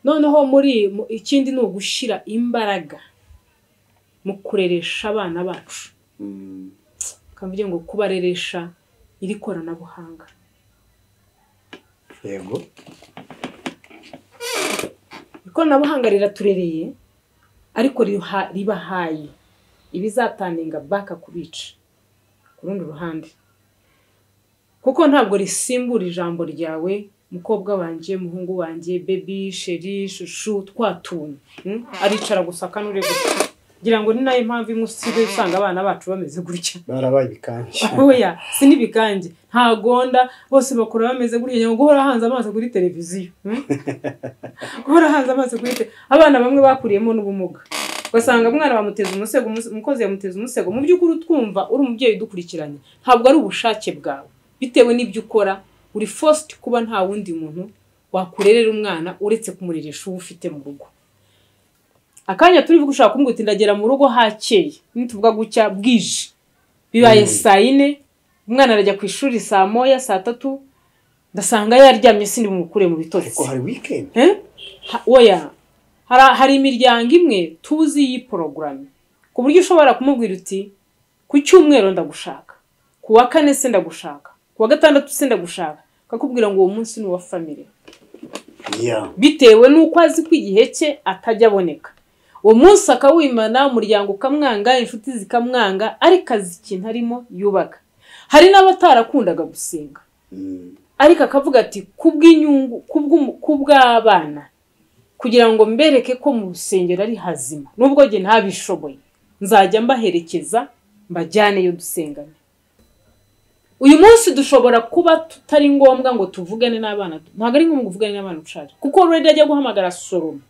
Noneho muri ikindi ni ugushyira imbaraga mu kureresha abana bacu, kavuge ngo kubareresha iri koranabuhanga. Yego, ikoranabuhanga riraturereye, ariko ribahaye ibizataninga baka kubica ku rundi ruhande, kuko ntabwo risimbura ijambo ryawe, mukobwa wanjye, muhungu wanjye, baby, chéri, chouchou, twatuntu. Aricara gusa akanure gusa, ngira ngo ni nayo mpamvu imwe usigaye usanga abana bacu bameze gutya. Barabaye ibikange. Oya, si n'ibikange, ntagonda, bose bakura bameze gutya, ngo guhora hanze amaso kuri televiziyo, guhora hanze amaso kuri abana bamwe bakuriyemo n'ubumuga, ugasanga umwana bamuteza umusego, umukozi yamuteza umusego. Mu by'ukuri twumva uri umubyeyi udukurikiranye, ntabwo ari ubushake bwawe, bitewe n'ibyo ukora uri forced kuba nta wundi muntu wakurerera umwana uretse kumureresha uwo ufite mu rugo. Akanya turi gushaka kumubwira uti ndagera mu rugo hakeye, nituvuga gucya bwije bibaye 4:00, umwana arajya ku ishuri 1:00, 3:00, ndasanga yaryamye, sindi bumukure mu bitotsi. Ariko hari weekend. Oya, hari imiryango imwe tuzi iyi porogaramu, ku buryo ushobora kumubwira uti ku cyumweru ndagushaka, ku wa kane se ndagushaka, ku wa gatandatu se ndagushaka, akakubwira ngo uwo munsi ni uwa family. Bitewe n'uko azi ko igihe cye atajya aboneka, uwo munsi akawimana, umuryango ukamwanga, inshuti zikamwanga, ariko azi ikintu arimo yubaka. Hari n'abatarakundaga gusenga, ariko akavuga ati kubw'inyungu, kubw'abana, kugira ngo mbereke ko mu rusengero ari hazima, nubwo njye ntabishoboye, nzajya mbaherekeza mbajyaneyo dusengane. Uyu munsi dushobora kuba tutari ngombwa ngo tuvugane n'abana, ntabwo ari ngombwa uvugane n'abana ushaje, kuko already ajya guhamagara Salomo,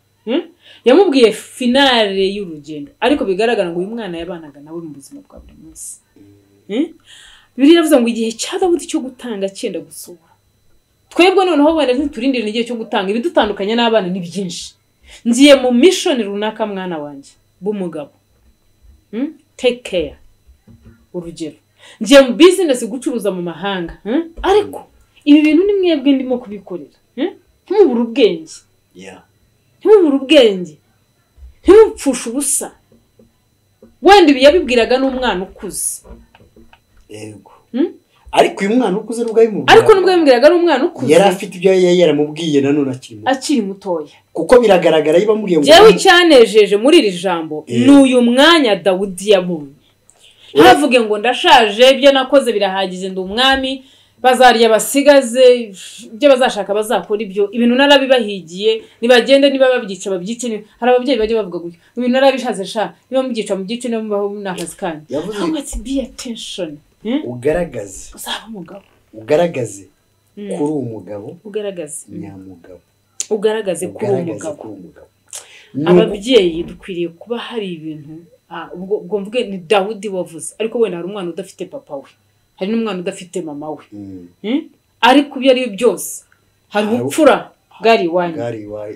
yamubwiye finale y'urugendo, ariko bigaragara ngo uyu mwana yabanaga nawe mu buzima bwa buri munsi. Bibiliya iravuze ngo igihe cya Dawudi cyo gutanga cyenda gusohora. Twebwe noneho wenda ntiturindire igihe cyo gutanga, ibidutandukanya n'abana ni byinshi. Ngiye mu mission runaka, mwana wanjye b'umugabo, take care, urugero ngiye mu business gucuruza mu mahanga, ariko ibi bintu ni mwebwe ndimo kubikorera, ntimubure ubwenge, ntimubure ubwenge, ntimupfushe ubusa. Wenda ibi yabibwiraga n'umwana ukuze. Yego. Ariko uyu mwana ukuze nubwo yabimubwiraga, ariko nubwo yabimubwiraga ari umwana ukuze, yari afite ibyo yari yaramubwiye nanone akiri mutoya, kuko biragaragara yibamubwiye ngo jewe cyanejeje muri iri jambo ni uyu mwanya Dawudi yabonye. Ntavuge ngo ndashaje, ibyo nakoze birahagije, ndi umwami, bazarya basigaze, ibyo bazashaka bazakora, ibyo ibintu narabibahigiye, nibagende niba babyica babyice. Hari ababyeyi bajya bavuga gutyo, ibintu narabishaze sha, niba mubyica mubyice, niba mubaho n'akazi kanyu. Ahubwo ati be attention, ugaragaze uzaba umugabo, ugaragaze kuri umugabo, ugaragaze nyamugabo, ugaragaze kuri umugabo. Ababyeyi dukwiriye kuba hari ibintu, ubwo mvuge ni Dawudi wavuze, ariko wenda hari umwana udafite papa we, hari n'umwana udafite mama we, ariko ibyo ari byose hari ubupfura bwari iwanyu,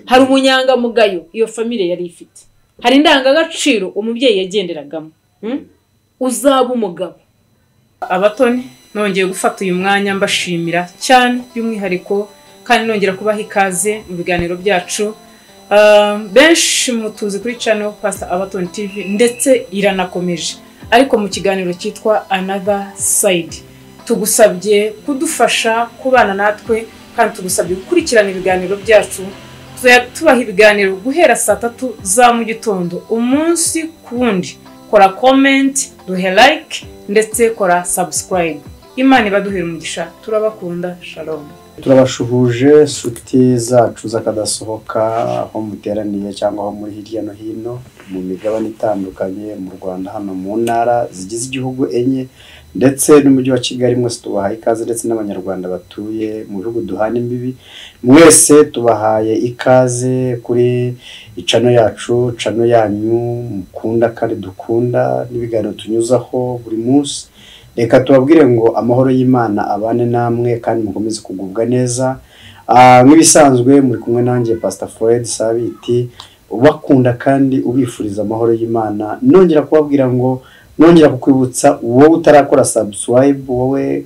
hari umunyangamugayo iyo family yari ifite, hari indangagaciro umubyeyi yagenderagamo. Uzaba umugabo. Abatoni, nongeye gufata uyu mwanya mbashimira cyane by'umwihariko, kandi nongera kubaha ikaze mu biganiro byacu. Benshi mutuzi kuri channel Pastor Abatoni TV, ndetse iranakomeje, ariko mu kiganiro cyitwa Another Side tugusabye kudufasha kubana natwe, kandi tugusabye gukurikirana ibiganiro byacu. Tubaha ibiganiro guhera 3:00 za mu gitondo umunsi ku wundi. Kora comment, duhe like, ndetse kora subscribe. Imana ibaduhere umugisha, turabakunda. Shalom. Turabashuhuje inshuti zacu z'akadasohoka, aho muteraniye cyangwa aho muri hirya no hino mu migabane itandukanye mu Rwanda, hano mu ntara zigize igihugu enye ndetse n'umujyi wa Kigali, mwese tubahaye ikaze, ndetse n'abanyarwanda batuye mu bihugu duhana imbibi, mwese tubahaye ikaze kuri icano yacu, cano yanyu mukunda kandi dukunda, n'ibiganiro tunyuzaho buri munsi. Reka tubabwire ngo amahoro y'Imana abane namwe kandi mukomeze kugubwa neza. Nk'ibisanzwe muri kumwe nanjye Pastor Fred Sabiti, ubakunda kandi ubifuriza amahoro y'Imana. Nongera kubabwira ngo, nongera kukwibutsa wowe utarakora subscribe, wowe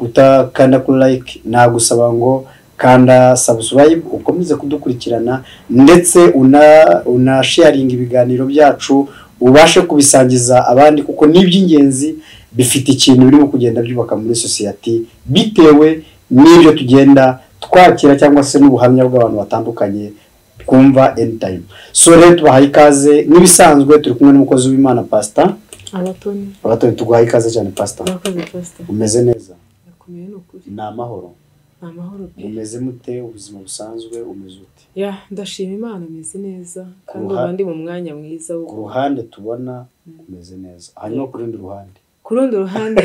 utakanda kuri like, nagusaba ngo Kanda subscribe ukomeze kudukurikirana, ndetse una sharing ibiganiro byacu, ubashe kubisangiza abandi, kuko ni iby'ingenzi, bifite ikintu birimo kugenda byubaka muri society bitewe n'ibyo tugenda twakira cyangwa se n'ubuhamya bw'abantu batandukanye twumva anytime. So rero tubahaye ikaze nk'ibisanzwe, turi kumwe n'umukozi w'Imana Pastor Abatoni. Abatoni, tuguhaye ikaze cyane Pastor. Murakoze Pastor. Umeze neza? Ndakomeye ni ukuri. Ni amahoro? Ni amahoro pe. Umeze mute? Ubuzima busanzwe umeze ute? Ya, ndashima Imana meze neza kandi ubu ndi mu mwanya mwiza wo ku ruhande tubona umeze neza, hanyuma ku rundi ruhande, ku rundi ruhande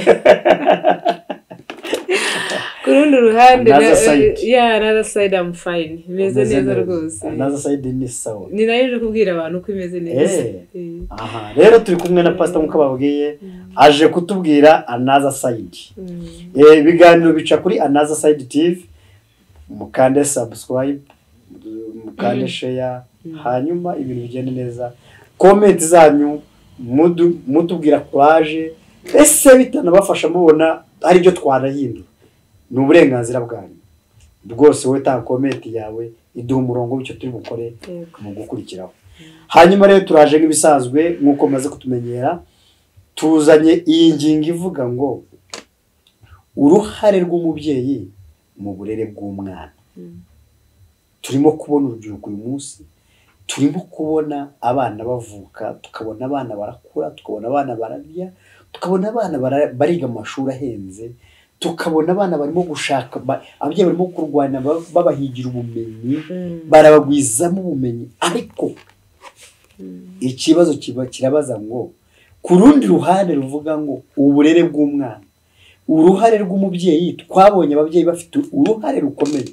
ku rundi ruhande ya another side I'm fine, imeze neza rwose. Another side ni sawa, ni nayo ije kubwira abantu ko imeze neza. Aha rero turi kumwe na Pastor nkuko babwiye, aje kutubwira another side. Ibiganiro bica kuri Another Side TV, mukande subscribe, mukande share, hanyuma ibintu bigende neza. Comment zanyu mutubwira courage, ese bitanabafasha mubona ari byo twanahindura, ni uburenganzira bwanyu rwose. Wowe tanga comment yawe iduha umurongo w'icyo turi bukore mu gukurikiraho. Hanyuma rero turaje nk'ibisanzwe nk'uko maze kutumenyera, tuzanye iyi ngingo ivuga ngo uruhare rw'umubyeyi mu burere bw'umwana. Turimo kubona urubyiruko uyu munsi, turimo kubona abana bavuka, tukabona abana barakura, tukabona abana bararya, tukabona abana bariga amashuri ahenze, tukabona abana barimo gushaka, ababyeyi barimo kurwana babahigira ubumenyi, barabagwizamo ubumenyi. Ariko ikibazo kiba kirabaza ngo ku rundi ruhande ruvuga ngo uburere bw'umwana, uruhare rw'umubyeyi. Twabonye ababyeyi bafite uruhare rukomeye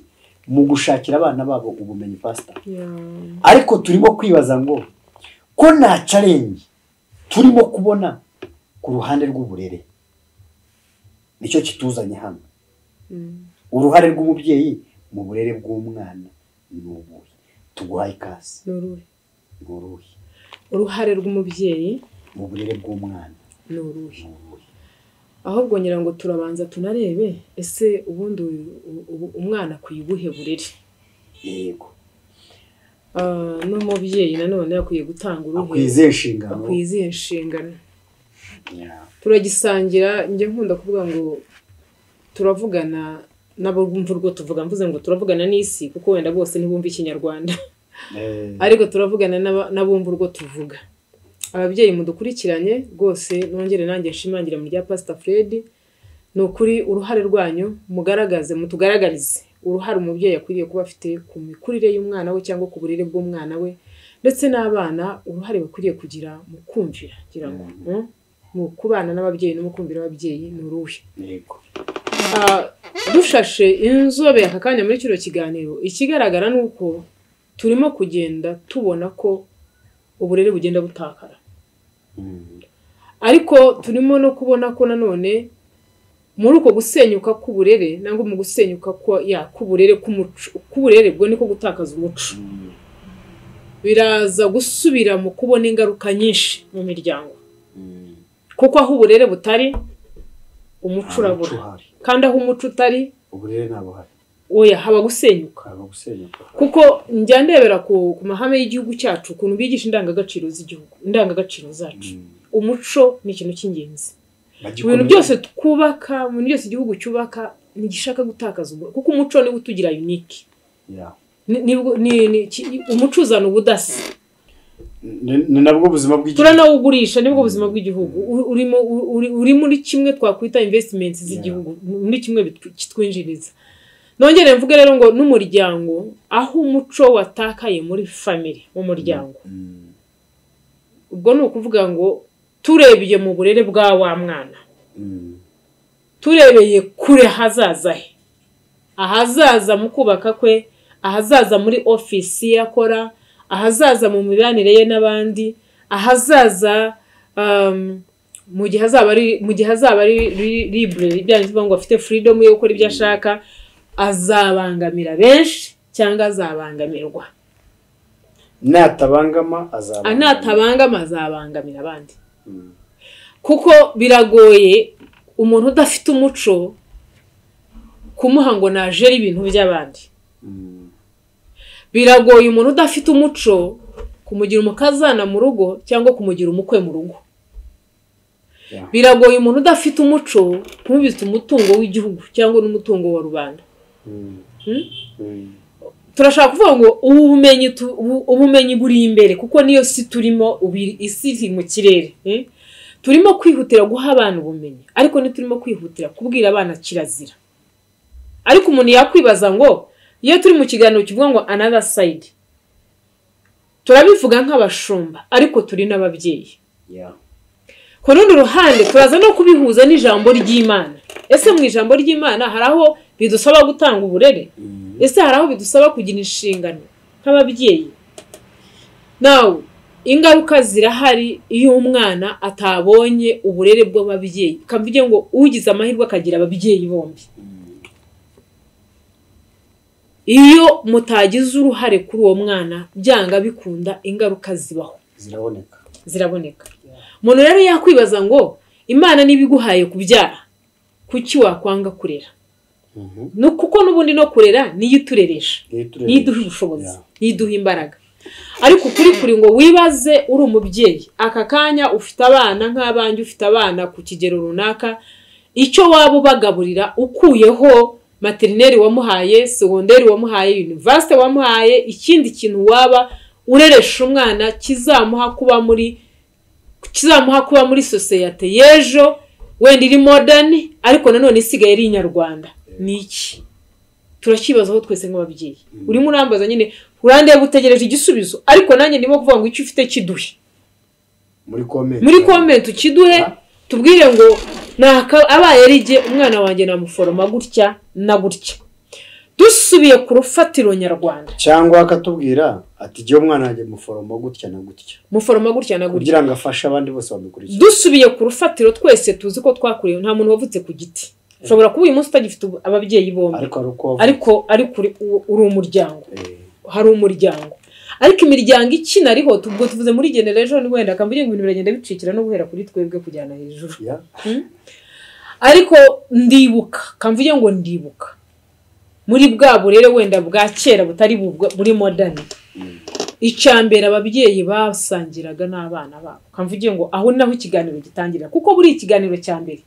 mu gushakira abana babo ubumenyi Pastor. Ariko turimo kwibaza ngo ko nta challenge turimo kubona ku ruhande rw'uburere, nicyo kituzanye hano. Uruhare rw'umubyeyi mu burere bw'umwana ni ubuhe? Tuguhaye ikaze. Ni uruhe uruhare rw'umubyeyi mu burere bw'umwana? Ni uruhe? Ahubwo ngira ngo turabanza tunarebe ese ubundi umwana akwiye ubuhe burere. Yego. N'umubyeyi nanone akwiye gutanga uruhe, akwiye inshingano. Turagisangira. Njye nkunda kuvuga ngo turavugana nabo bumva urwo tuvuga, mvuze ngo turavugana n'isi kuko wenda bose ntibumva Ikinyarwanda, ariko turavugana n'abumva urwo tuvuga. Ababyeyi mudukurikiranye rwose, nongere nanjye nshimangira mu rya Pastor Fred, ni ukuri uruhare rwanyu mugaragaze, mutugaragarize uruhare umubyeyi akwiriye kuba afite ku mikurire y'umwana we cyangwa ku burere bw'umwana we, ndetse n'abana uruhare bakwiriye kugira mu kumvira, ngira ngo mu kubana n'ababyeyi no mu kumvira ababyeyi ni uruhe. Yego. Dushashe inzobe aka kanya muri kino kiganiro, ikigaragara ni uko turimo kugenda tubona ko uburere bugenda butakara. Ariko turimo no kubona ko nanone muri uko gusenyuka k'uburere, nangwa mu gusenyuka k'uburere k'umuco, k'uburere bwo niko gutakaza umuco, biraza gusubira mu kubona ingaruka nyinshi mu miryango. Kuko aho uburere butari umuco urabura, kandi aho umuco utari uburere ntabuhari. Oya, haba gusenyuka. Kuko njya ndebera ku mahame y'igihugu cyacu ukuntu bigisha indangagaciro z'igihugu, indangagaciro zacu. Umuco ni ikintu cy'ingenzi. Mu bintu byose twubaka, mu bintu byose igihugu cyubaka, ntigishaka gutakaza umuco, kuko umuco niwo utugira unique. Umuco uzana ubudasa. Ni nabwo buzima bw'igihugu. Turanawugurisha, nibwo buzima bw'igihugu. Uri muri kimwe twakwita investments z'igihugu, muri kimwe kitwinjiriza. Nongere mvuge rero ngo n'umuryango aho umuco watakaye muri family, mu muryango, ubwo ni ukuvuga ngo turebye mu burere bwa wa mwana, turebeye kure hazaza he, ahazaza mu kubaka kwe, ahazaza muri ofisi ye akora, ahazaza mu mibanire ye n'abandi, ahazaza mu gihe azaba ari libre, byanditse ngo afite freedom yo gukora ibyo ashaka, azabangamira benshi cyangwa azabangamirwa. Natabangama azabangamira abandi. Kuko biragoye umuntu udafite umuco kumuha ngo najere ibintu by'abandi. Biragoye umuntu udafite umuco kumugira umukazana mu rugo cyangwa kumugira umukwe mu rugo. Biragoye umuntu udafite umuco kumubitsa umutungo w'igihugu cyangwa n'umutungo wa rubanda. Turashaka kuvuga ngo ubumenyi buri imbere, kuko niyo si turimo, isi iri mu kirere. Turimo kwihutira guha abana ubumenyi, ariko ntiturimo kwihutira kubwira abana kirazira. Ariko umuntu yakwibaza ngo iyo turi mu kiganiro kivuga ngo another side, turabivuga nk'abashumba ariko turi n'ababyeyi. Ku rundi ruhande turaza no kubihuza n'ijambo ry'Imana. Ese mu ijambo ry'Imana hari aho bidusaba gutanga uburere? Ese hari aho bidusaba kugira inshingano nk'ababyeyi? Nawe ingaruka zirahari iyo umwana atabonye uburere bw'ababyeyi. Kamvuge ngo ugize amahirwe akagira ababyeyi bombi, iyo mutagize uruhare kuri uwo mwana, byanga bikunda ingaruka zibaho, ziraboneka. Umuntu rero yakwibaza ngo Imana niba iguhaye kubyara, kuki wakwanga kurera? Kuko n'ubundi no kurera niyo itureresha, niyo iduha ubushobozi, niyo iduha imbaraga. Ariko kuri ngo wibaze uri umubyeyi aka kanya ufite abana nk'abanjye, ufite abana ku kigero runaka, icyo waba ubagaburira ukuyeho materineri wamuhaye, segonderi wamuhaye, university wamuhaye, ikindi kintu waba ureresha umwana kizamuha kuba muri societe y'ejo, wenda iri modern ariko nanone isigaye ari inyarwanda, ni iki? Turakibazaho twese nk'ababyeyi. Urimo urambaza nyine, urandeba utegereje igisubizo, ariko nanjye ndimo kuvuga ngo icyo ufite kiduhe muri comment ukiduhe, tubwire ngo abaye ari jye umwana wanjye namuforoma gutya na gutya. Dusubiye ku rufatiro nyarwanda, cyangwa akatubwira ati jye umwana wanjye muforoma gutya na gutya, muforoma gutya na gutya, kugira ngo afashe abandi bose bamukurikiye. Dusubiye ku rufatiro twese tuzi ko twakuriye, nta muntu wavutse ku giti. Ushobora kuba uyu munsi utagifite ababyeyi bombi, ariko uri umuryango, hari umuryango. Ariko imiryango ikina ariho, ubwo tuvuze muri generation wenda akamvuga ngo ibintu biragenda bicikira no guhera kuri twebwe kujyana hejuru. Ariko ndibuka, kamvuge ngo ndibuka muri bwa burere wenda bwa kera butari buri modern, icyambere ababyeyi basangiraga n'abana babo. Kamvuge ngo aho naho ikiganiro gitangira, kuko buri ikiganiro cya mbere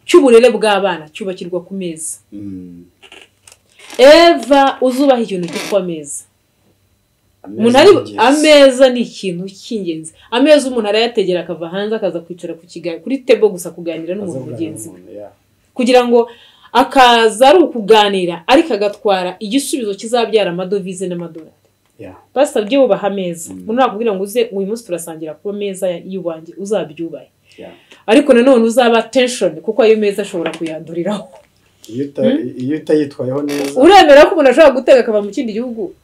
cy'uburere bw'abana cyubakirwa ku meza. Eva uzubaha ikintu cyitwa ameza. Ameza ni ikintu cy'ingenzi. Ameza umuntu arayategera akava hanze akaza kwicara ku kiganiro kuri table gusa kuganira n'umuntu mugenzi we, kugira ngo akaza ari ukuganira ariko agatwara igisubizo kizabyara amadovize n'amadolari. Basabye bubaha ameza. Umuntu nakubwira ngo uze uyu munsi turasangira ku meza y'uwanjye, uzabyubahe. Ariko nanone uzaba tension kuko ayo meza ashobora kuyanduriraho. Iyo utayitwayeho neza, uremera ko umuntu ashobora gutega akava mu kindi gihugu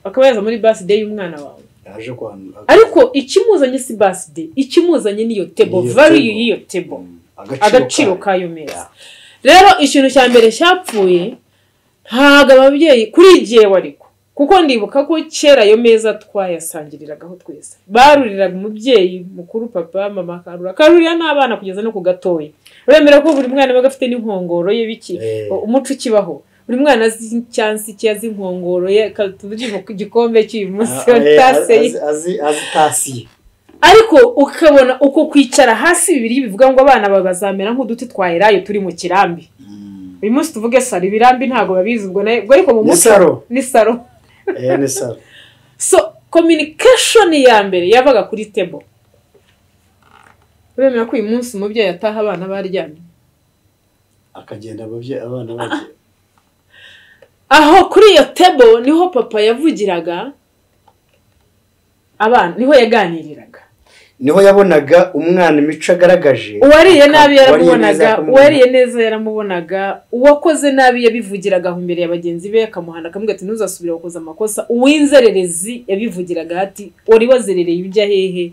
akaba yaza muri birthday y'umwana wawe. Ariko ikimuzanye si birthday, ikimuzanye niyo table, value y'iyo table, agaciro kayo meza. Rero ikintu cya mbere cyapfuye ntago ababyeyi kuri jyewe, ariko kuko ndibuka ko kera ayo meza twayasangiriragaho twese. Baruriraga umubyeyi mukuru, papa, mama akarura, akarurira n'abana kugeza no ku gatoya. Uremera ko buri mwana baga afite n'inkongoro ye biki, umuco ukibaho. Buri mwana azi icyansi cye, azi inkongoro ye, tuvuge mu gikombe cy'uyu munsi azi tasi. Ariko ukabona uko kwicara hasi bibiri bivuga ngo abana bazamera nk'uduti twa elayo turi mu kirambi. Uyu munsi tuvuge saro, ibirambi ntago babizi ubwo ariko mu muco ni saro. Ni saro. So communication ya mbere yavaga kuri table. Uremera ko uyu munsi umubyeyi ataha abana baryamye, akagenda ababyeyi abana bagiye. Aho kuri iyo table niho papa yavugiraga abana, niho yaganiriraga, niho yabonaga umwana imico agaragaje. Uwariye nabi yaramubonaga, uwariye neza yaramubonaga, uwakoze nabi yabivugiraga aho imbere ya bagenzi be akamuhana akamubwira ati ntuzasubire wakoze amakosa. Uwinzererezi yabivugiraga ati wari wazerereye ujya hehe,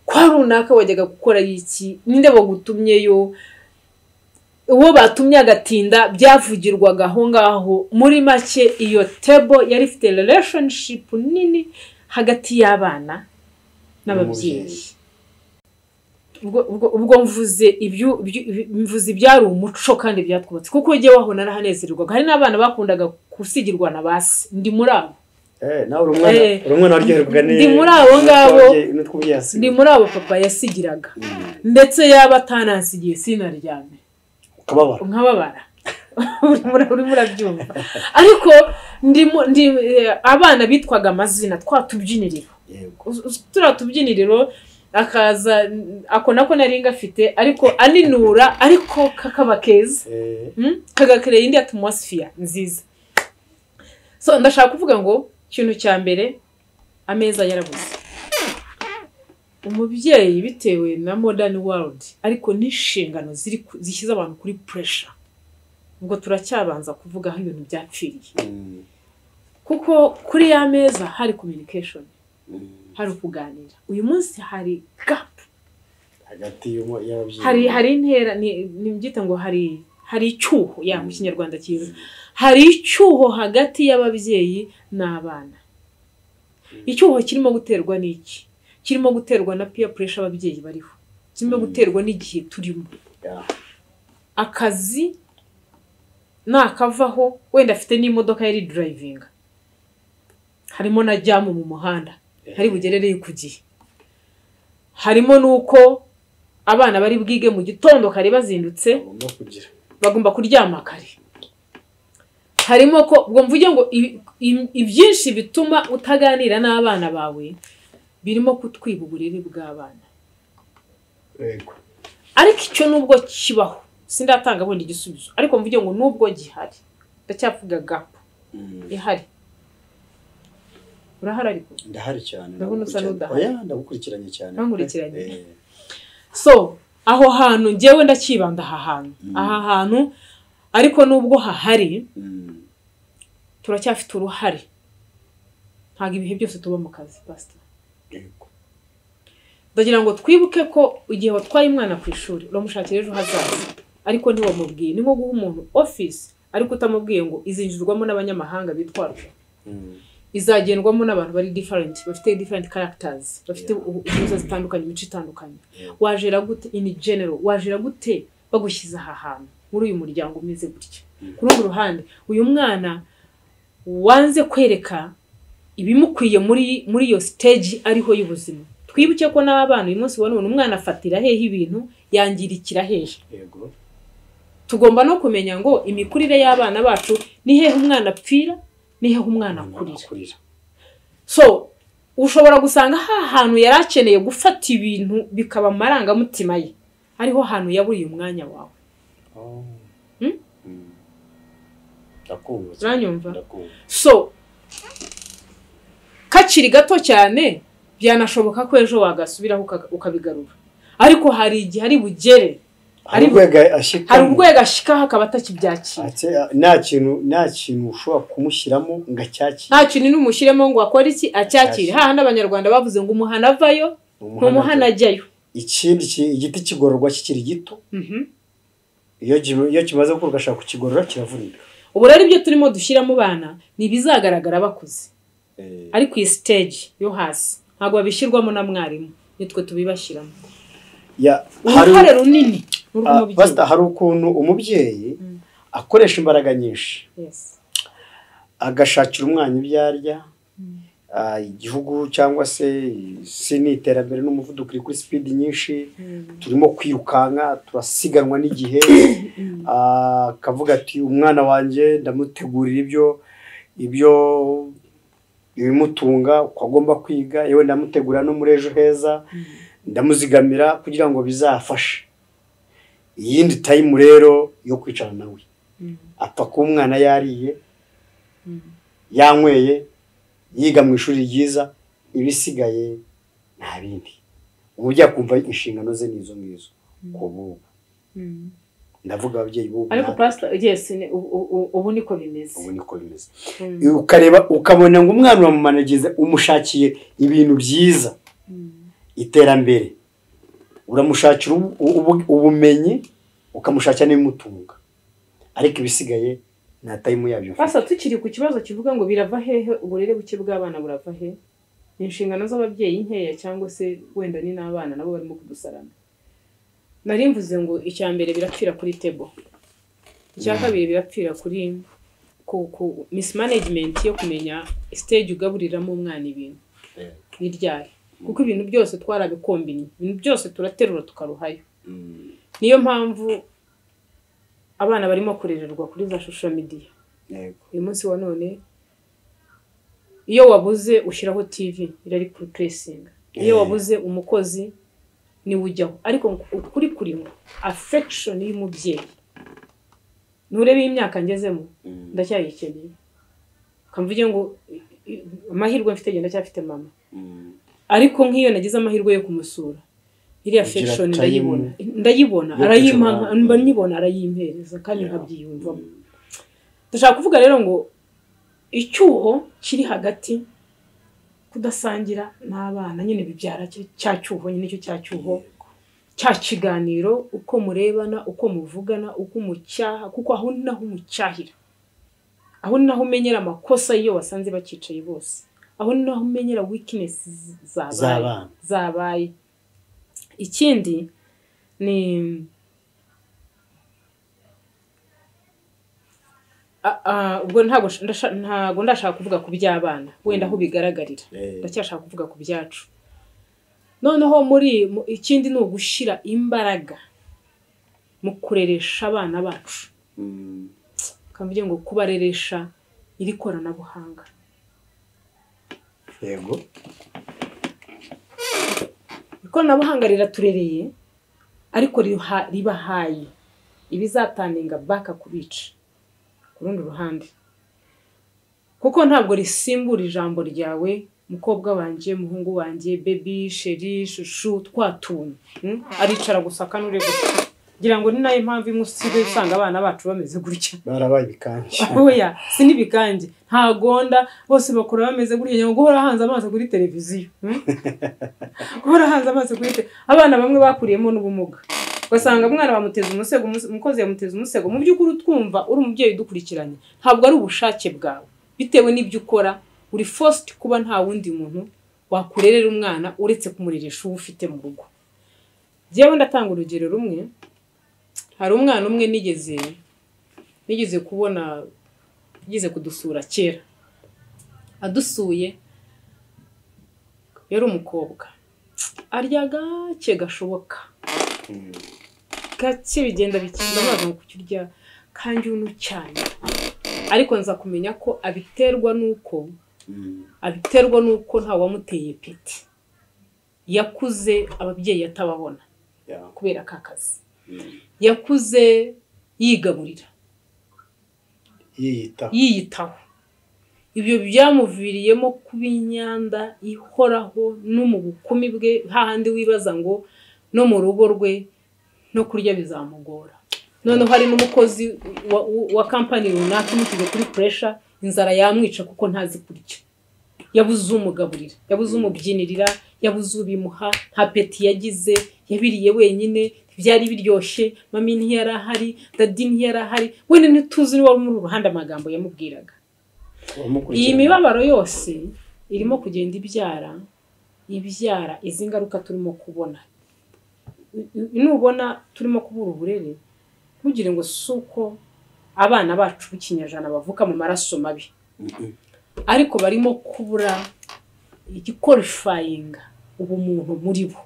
kwa runaka wajyaga gukora iki, ninde bagutumyeyo, uwo batumye agatinda, byavugirwaga aho ngaho. Muri make iyo table yari ifite relationship nini hagati y'abana n'ababyeyi. Ubwo mvuze ibyo, mvuze ibyari umuco kandi byatwubatse, kuko ujye waho narahanezererwaga. Hari n'abana bakundaga gusigirwa na basi, ndi muri abo. Nawe uri umwana, uri umwana waryoherwaga Ndi muri abo ngabo. Ndi muri abo papa yasigiraga, ndetse yaba atanansigiye sinaryame, ukababara, nkababara. Urimo urabyumva? Ariko ndi abana bitwaga amazina, twa tubyiniriro, turiya tubyiniriro, akaza ako nako nari ngafite, ariko aninura, ariko kakaba keza, kagakereye indi atmosphere nziza. So ndashaka kuvuga ngo ikintu cya mbere, ameza yarabuze. Umubyeyi, bitewe na modern world, ariko n'inshingano ziri zishyize abantu kuri pressure, ubwo turacyabanza kuvuga aho ibintu byapfiriye, kuko kuri ya meza hari communication, hari ukuganira. Uyu munsi hari gap hagati y'ababyeyi. Hari intera, ni byita ngo hari icyuho ya mu Kinyarwanda cyiza, hari icyuho hagati y'ababyeyi n'abana. Icyuho kirimo guterwa n'iki? Kirimo guterwa na peer pressure ababyeyi bariho, kirimo guterwa n'igihe turimo. Akazi nakavaho, wenda afite n'imodoka yari driving, harimo na jam mu muhanda, hari bugerereye ku gihe, harimo n'uko abana bari bwige mu gitondo kare bazindutse, bagomba kugira bagomba kuryama kare, harimo ko ubwo mvuge ngo ibyinshi bituma utaganira n'abana bawe birimo kutwiba uburere bw'abana. Ariko icyo nubwo kibaho, sindatanga bundi igisubizo, ariko mvuge ngo nubwo gihari, ndacyavuga gap ihari. Urahari ariko? Ndahari cyane. Ndabona usa ndagukurikiranye. n'udahari. Oya, ndagukurikiranye cyane. Ntankurikiranye. So aho hantu njyewe ndacyibanda aha hantu, aha hantu, ariko nubwo hahari, turacyafite uruhare. Ntabwo ibihe byose tuba mu kazi, pastor. Ndagira ngo twibuke ko igihe watwaye umwana ku ishuri, uramushakira ejo hazaza, ariko ntiwamubwiye. Ni nko guha umuntu office ariko utamubwiye ngo izinjirwamo n'abanyamahanga bitwara, izagendwamo n'abantu bari different, bafite different characters, bafite ubuza zitandukanye, imico itandukanye. Wajera gute? In general, wajera gute bagushyize aha hantu muri uyu muryango umeze gutya? Ku rundi ruhande, uyu mwana wanze kwereka ibimukwiye muri iyo stage ariho y'ubuzima. Twibuke ko n'abana uyu munsi wa none, umwana afatira hehe ibintu, yangirikira hehe? Tugomba no kumenya ngo imikurire y'abana bacu ni hehe umwana apfira, ni hehe umwana akurira. Akurira. So ushobora gusanga ha hantu yari akeneye gufata ibintu bikaba amarangamutima ye, ariho hantu yaburiye umwanya wawe. Oh. Hmm? Ndakumva cyane. Uranyumva? Ndakumva. So kakiri gato cyane, byanashoboka ko ejo wagasubiraho ukabigarura, ariko hari igihe ari bugere, hari urwego ashyikamo. Hari urwego ashikaho akaba atakibyakira. Nta kintu ushobora kumushyiramo ngo acyakire. Nta kintu n'umushyiremo ngo akore iki, acyakire. Hahandi Abanyarwanda bavuze ngo umuhana avayo ntumuhana ajyayo. Ikindi igiti kigororwa kikiri gito. Iyo kimaze gukura ugashaka kukigorora, kiravunika. Ubu rero ibyo turimo dushyira mu bana ni ibizagaragara bakuze, ariko iyi stage yo hasi ntabwo babishyirwamo na mwarimu, nitwe tubibashyiramo. Uruhare runini ni urw'umubyeyi. Pastor, hari ukuntu umubyeyi akoresha imbaraga nyinshi, agashakira umwana ibyo arya. Igihugu cyangwa se isi ni iterambere n'umuvuduko uri kuri speed nyinshi, turimo kwirukanka, turasiganwa n'igihe. Akavuga ati: "Umwana wanjye ndamutegurira ibyo ibimutunga, uko agomba kwiga, yewe ndamutegura no muri ejo heza, ndamuzigamira kugira ngo bizafashe." Iyindi time rero yo kwicara nawe, apfa kuba umwana yariye, yanyweye, yiga mu ishuri ryiza, ibisigaye nta bindi. Umubyeyi akumva inshingano ze ni izo ngizo ku bubu. Ndavuga ababyeyi b'ubu. Ariko natwe. Pastor, yes, ubu niko bimeze. Ubu niko bimeze. Ukareba ukabona ngo umwana uramumanageza, umushakiye ibintu byiza, iterambere, uramushakira ubumenyi, ukamushakira n'ibimutunga, ariko ibisigaye nta time yabyo ufite. Pastor, tukiri ku kibazo kivuga ngo birava hehe, uburere buke bw'abana burava he? Ni inshingano z'ababyeyi nkeya, cyangwa se wenda ni n'abana nabo barimo kudusarana? Nari mvuze ngo icya mbere birapfira kuri table, icya kabiri birapfira kuri ku mismanagement yo kumenya stage ugaburiramo umwana ibintu ni ryari, kuko ibintu byose twarabikombinye, ibintu byose turaterura tukaruhayo. Niyo mpamvu abana barimo kurererwa kuri za social media. Uyu munsi wa none iyo wabuze ushyiraho TV irari kuri pressing, iyo wabuze umukozi ni ujyaho, ariko ukuri kurimo affection y'umubyeyi. Nturebe imyaka ngezemo ndacyayikeneye, kamvuge ngo amahirwe mfite ngenda ndacyafite mama, ariko nk'iyo nagize amahirwe yo kumusura iriya affection ndayibona arayimpa, mba nyibona arayimpereza kandi nkabyiyumvamo. Ndashaka kuvuga rero ngo icyuho kiri hagati kudasangira n'abana nyine bibyara cya cyuho nyine, cyo cya cyuho cya kiganiro, uko murebana, uko muvugana, uko umucyaha, kuko aho naho umucyahira, aho naho umenyera amakosa iyo wasanze bakicaye bose, aho naho umenyera weakness zabaye. Ikindi ni ubwo ntago ndashaka kuvuga ku by'abana wenda aho bigaragarira, ndacyashaka kuvuga ku byacu. Noneho muri ikindi ni ugushira imbaraga mu kureresha abana bacu, kamvuge ngo kubareresha iri koranabuhanga. Yego, ikoranabuhanga riraturereye ariko ribahaye ibizataninga baka kubica ku rundi ruhande, kuko ntabwo risimbura ijambo ryawe, mukobwa wanjye, muhungu wanjye, baby, sheri, shushu, twatuntu. Aricara gusa kanure gusa ngira ngo ni nayo impamvu imusibe usanga abana bacu bameze gutya, barabaye ibikanje. Oya, si nibikanje, ntagonda bose bakora bameze gutya, ngo guhora hanze amaso kuri televiziyo, guhora hanze amaso kuri abana bamwe bakuriyemo n'ubumuga, ugasanga umwana bamuteza umusego, umukozi yamuteza umusego. Mu by'ukuri twumva uri umubyeyi dukurikiranye, ntabwo ari ubushake bwawe, bitewe n'ibyo ukora uri forced kuba nta wundi muntu wakurerera umwana uretse kumureresha uwo ufite mu rugo. Jewe ndatanga urugero rumwe. Hari umwana umwe nigeze kubona, nigeze kudusura kera, adusuye yari umukobwa, arya gake gashoboka, gake bigenda bikinda amazi mu kukirya kandi unu cyane, ariko nza kumenya ko abiterwa nuko nta wamuteye peti, yakuze ababyeyi atababona kubera ka kazi, yakuze yigaburira, yiyitaho. Ibyo byamuviriyemo kuba inyanda ihoraho no mu bukumi bwe, hahandi wibaza ngo no mu rugo rwe no kurya bizamugora. Noneho hari n'umukozi wa company runaka umushyize kuri pressure, inzara yamwica kuko ntazi kurya, yabuze umugaburira, yabuze umubyinirira, yabuze ubimuha, nta peti yagize, yabiriye wenyine, byari biryoshye, mami ntiyari ahari, dadi ntiyari ahari, wenda ntituzi niba muri uruhande amagambo yamubwiraga. Iyi mibabaro yose irimo kugenda ibyara izi ngaruka turimo kubona. Nubona turimo kubura uburere, ntugire ngo suko abana bacu b'ikinyejana bavuka mu maraso mabi, ariko barimo kubura igiqualifying ubumuntu muri bo,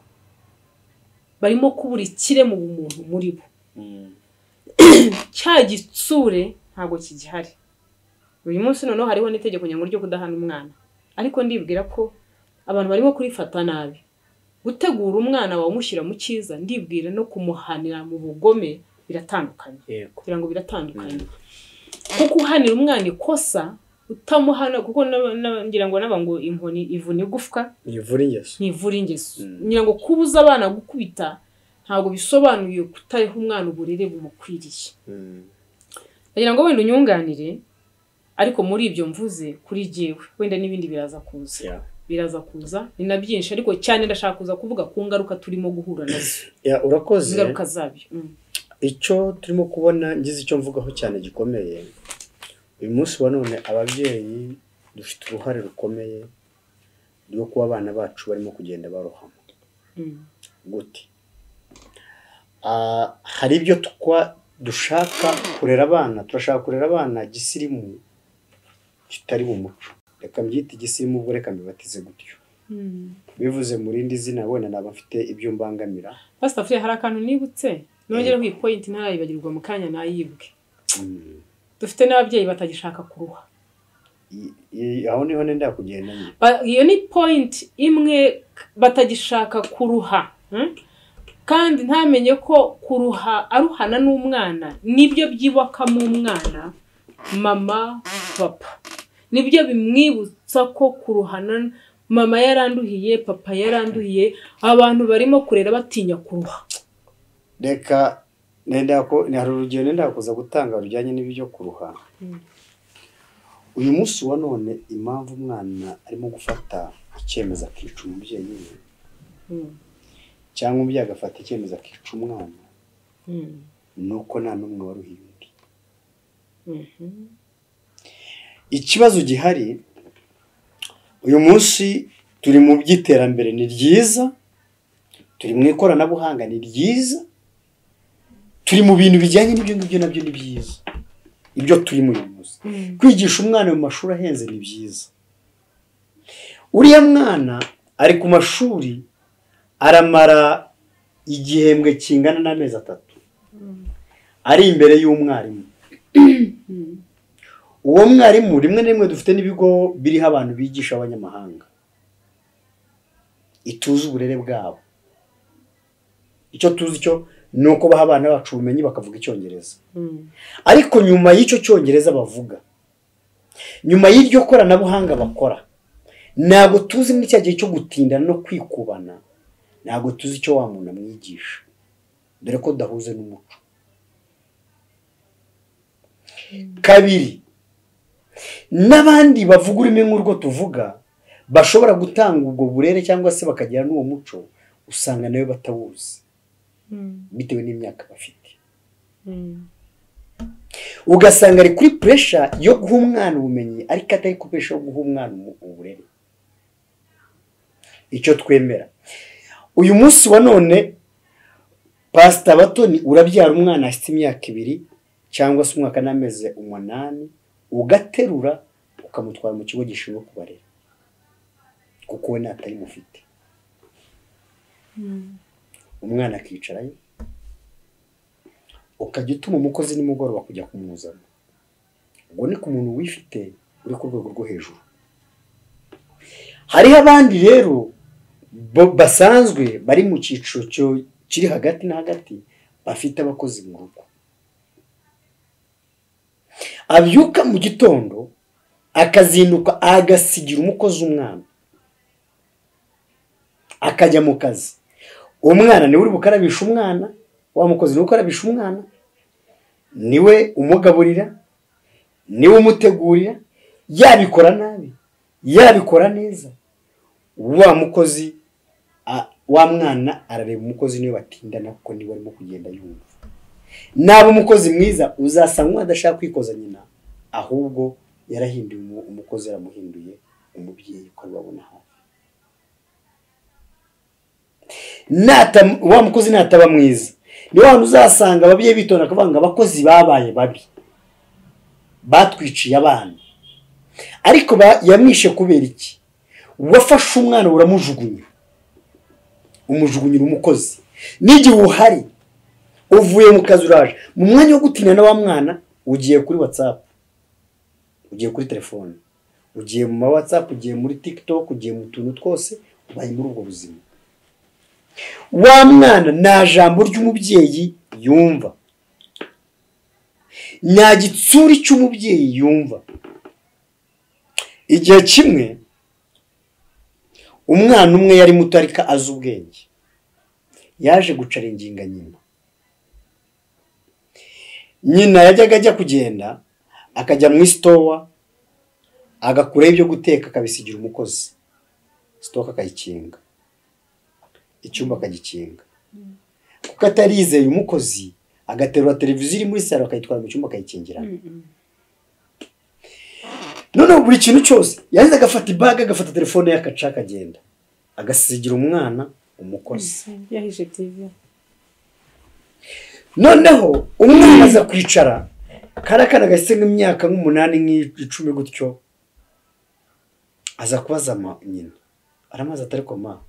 barimo kubura ikire mu bumuntu muri bo. Cya gitsure ntabwo kigihari uyu munsi. Noneho hariho n'itegeko nyango ryo kudahana umwana, ariko ndibwira ko abantu barimo kurifata nabi. Gutegura umwana wawe umushyira mu cyiza, ndibwira no kumuhanira mu bugome biratandukanye, kugira ngo biratandukanye, kuko uhanira umwana ikosa utamuhana, kuko ngira ngo naba ngo inkoni ivuna igufwa ntivura ingeso. Ngira ngo kubuza abana gukubita ntabwo bisobanuye kutariha umwana uburere bumukwiriye. Ngira ngo wenda unyunganire, ariko muri ibyo mvuze kuri jewe wenda n'ibindi biraza kuza, biraza kuza ni na byinshi, ariko cyane ndashaka kuza kuvuga ku ngaruka turimo guhura nazo. Urakoze. Ingaruka zabyo. Icyo turimo kubona ngize icyo mvugaho cyane gikomeye uyu munsi wa none, ababyeyi dufite uruhare rukomeye rwo kuba abana bacu barimo kugenda barohama. Gute? Hari ibyo dushaka kurera abana, turashaka kurera abana gisirimu kitari mu muco. Reka mbyite igisirimu ubwo reka mbibatize gutyo. Bivuze mu rindi zina wenda naba mfite ibyo mbangamira. Pastor Fure, hari akantu nibutse nongera ku point ntarayibagirwa mu kanya nayibwe. Dufite n'ababyeyi batagishaka kuruha. Aho niho nenda kugenda nyine. Iyo ni point imwe, batagishaka kuruha. Kandi ntamenye ko kuruha aruhana n'umwana nibyo byibaka mu mwana, mama papa nibyo bimwibutsa ko kuruhana, mama yaranduhiye, papa yaranduhiye. Abantu barimo kurera batinya kuruha. Reka nenda ko hari urugero nenda kuza gutanga rujyanye n'ibyo kuruha. Uyu munsi wa none impamvu umwana arimo gufata icyemezo akica umubyeyi we, cyangwa umubyeyi agafata icyemezo akica umwana, nuko nta n'umwe waruhiye undi. Ikibazo gihari uyu munsi, turi mu by'iterambere ni ryiza, turi mu ikoranabuhanga ni ryiza, turi mu bintu bijyanye n'ibyo ngibyo nabyo ni byiza. Ibyo turi muri uyu munsi, kwigisha umwana mu mashuri ahenze ni byiza. Uriya mwana ari ku mashuri aramara igihembwe kingana n'amezi 3 ari imbere y'umwarimu. Uwo mwarimu rimwe na rimwe dufite n'ibigo biriho abantu bigisha abanyamahanga, ituze uburere bwabo. Icyo tuzi cyo ni uko baha abana bacu ubumenyi bakavuga icyongereza. Ariko nyuma y'icyo cyongereza bavuga, nyuma y'iryo koranabuhanga bakora, ntabwo tuzi muri cya gihe cyo gutinda no kwikubana, ntabwo tuzi icyo wa muntu amwigisha, dore ko dahuze n'umuco. Kabiri, n'abandi bavuga ururimi nk'urwo tuvuga bashobora gutanga ubwo burere cyangwa se bakagira n'uwo muco, usanga nawe batawuzi bitewe n'imyaka bafite. Ugasanga ari kuri pressure yo guha umwana ubumenyi, ariko atari kuri pressure yo guha umwana uburere. Icyo twemera uyu munsi wa none, Pastor Batoni, urabyara umwana afite imyaka 2 cyangwa se umwaka n'amezi 8, ugaterura ukamutwara mu kigo gishinzwe kubarera, kuko we ntatari mufite. Umwana akicarayo, ukajya utuma umukozi nimugoroba kujya kumuzana. Ubwo ni ku muntu wifite uri ku rwego rwo hejuru. Hariho abandi rero basanzwe bari mu cyiciro kiri hagati na hagati, bafite abakozi mu rugo. Abyuka mu gitondo akazinduka agasigira umukozi umwana, akajya mu kazi. Umwana niwe uri bukarabisha umwana, wa mukozi niwe ukarabisha umwana, niwe umugaburira, niwe umutegurira. Yabikora nabi, yabikora neza, wa mukozi wa mwana arareba umukozi niwe batindana, kuko niwe arimo kugenda yumva. Naba umukozi mwiza uzasanga adashaka kwikoza nyina, ahubwo yarahinduye umukozi, yaramuhinduye umubyeyi ko babona hafi. Wa mukozi nataba mwiza, ni wa uzasanga ababyeyi bitonda akavuga ngo abakozi babaye babi, batwiciye abana. Ariko yamwishe kubera iki? Wafashe umwana uramujugunya, umujugunyira umukozi. N'igihe uhari uvuye mu kazi uraje, mu mwanya wo gutinya na wa mwana ugiye kuri WhatsApp, ugiye kuri telefone, ugiye mu ma WhatsApp, ugiye muri TikTok, ugiye mu tuntu twose, ubaye muri ubwo buzima. Wa mwana nta jambo ry'umubyeyi yumva, nta gitsuri cy'umubyeyi yumva. Igihe kimwe umwana umwe yari muto ariko azi ubwenge, yaje gucaringinga nyina. Nyina yajyaga ajya kugenda akajya mu isitowa agakuraho ibyo guteka akabisigira umukozi, sitoka akayikinga, icyumba akagikinga, kuko atarizeye umukozi agaterura televiziyo iri muri salo akayitwara mu cyumba akayikingira. Noneho buri kintu cyose yaza agafata ibaga, agafata telefone ye agaca akagenda, agasigira umwana umukozi. Yahishe TV. Noneho umwana aza kwicara karakana gahise nk'imyaka nk'umunani nk'icumi gutyo, aza kubaza nyina, aramaze atari koma,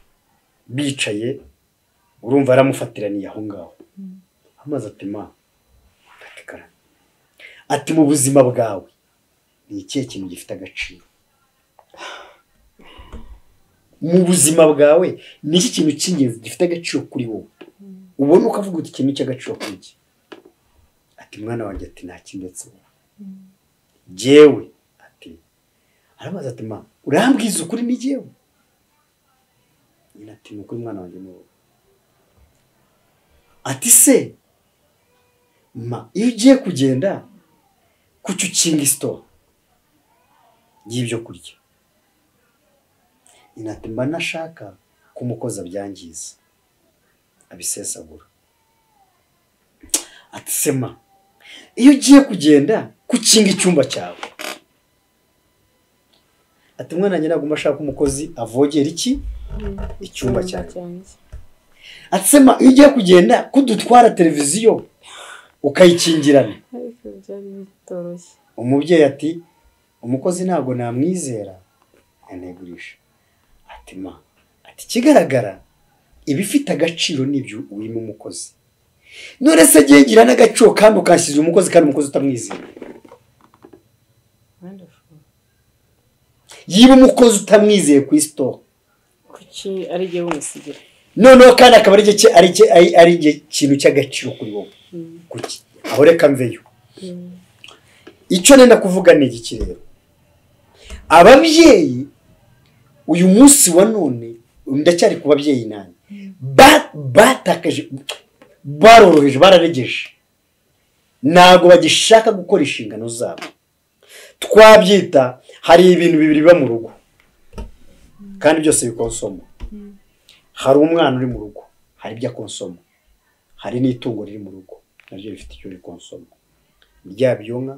bicaye urumva aramufatiraniye aho ngaho, amaze ati ma, ati mu buzima bwawe ni ikihe kintu gifite agaciro? Mu buzima bwawe ni iki kintu cy'ingenzi gifite agaciro kuri wowe? Ubona ukavuga uti ikintu cy'agaciro kuri iki? Ati mwana wanjye, ati nta kindetse wowe. Jyewe ati, arabaza ati ma, urambwiza ukuri ni jyewe? Nyina ati ni ukuri mwana wanjye ni wowe. Ati se ma, iyo ugiye kugenda kuki ukinga isitowa y'ibyo kurya? Nyina ati mba nashaka kumukoza byangiza abisesagura. Ati se ma, iyo ugiye kugenda kukinga icyumba cyawe? Ati mwana wanjye naguma ashaka umukozi avogera iki icyumba cyawe. Ati se ma, iyo ugiye kugenda kudutwara televiziyo ukayikingirana? Umubyeyi ati umukozi ntabwo namwizera anegurisha. Ati ma, ati kigaragara ibifite agaciro nibyo wima umukozi. None se ngira n'agaciro kandi ukashyize umukozi kandi umukozi utamwizera. Yiba umukozi utamwizeye ku isitoke, kuki ari jye umusigira? Noneho kandi akaba ari ikintu cy'agaciro kuri wowe. Kuki? Aho reka mveyo. Icyo nenda kuvuga ni iki rero? Ababyeyi uyu munsi wa none, ndacyari ku babyeyi nani, batakaje, baroroheje, bararegeje, ntabwo bagishaka gukora inshingano zabo. Twabyita hari ibintu bibiri biba mu rugo kandi byose bikonsoma. Hari umwana uri mu rugo, hari ibyo akonsoma, hari n'itungo riri mu rugo naryo rifite icyo rikonsoma, ryaba iyo nka,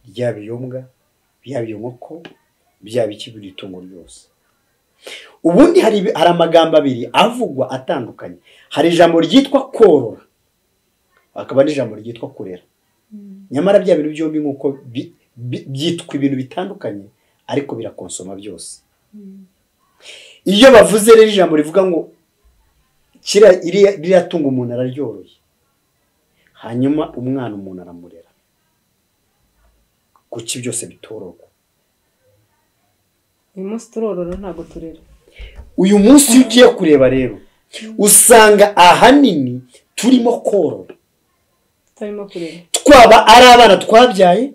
ryaba iyo mbwa, byaba iyo nkoko, byaba iki, buri tungo ryose. Ubundi hari amagambo abiri avugwa atandukanye. Hari ijambo ryitwa korora, hakaba n'ijambo ryitwa kurera. Nyamara bya bintu byombi nk'uko byitwa ibintu bitandukanye, ariko birakonsoma byose. Iyo bavuze rero ijambo rivuga ngo iriya tungo umuntu araryoroye, hanyuma umwana umuntu aramurera, kuki byose bitororwa? Uyu munsi turorora ntabwo turera. Uyu munsi iyo ugiye kureba rero usanga ahanini turimo korora, tutarimo kurera. Twaba ari abana twabyaye,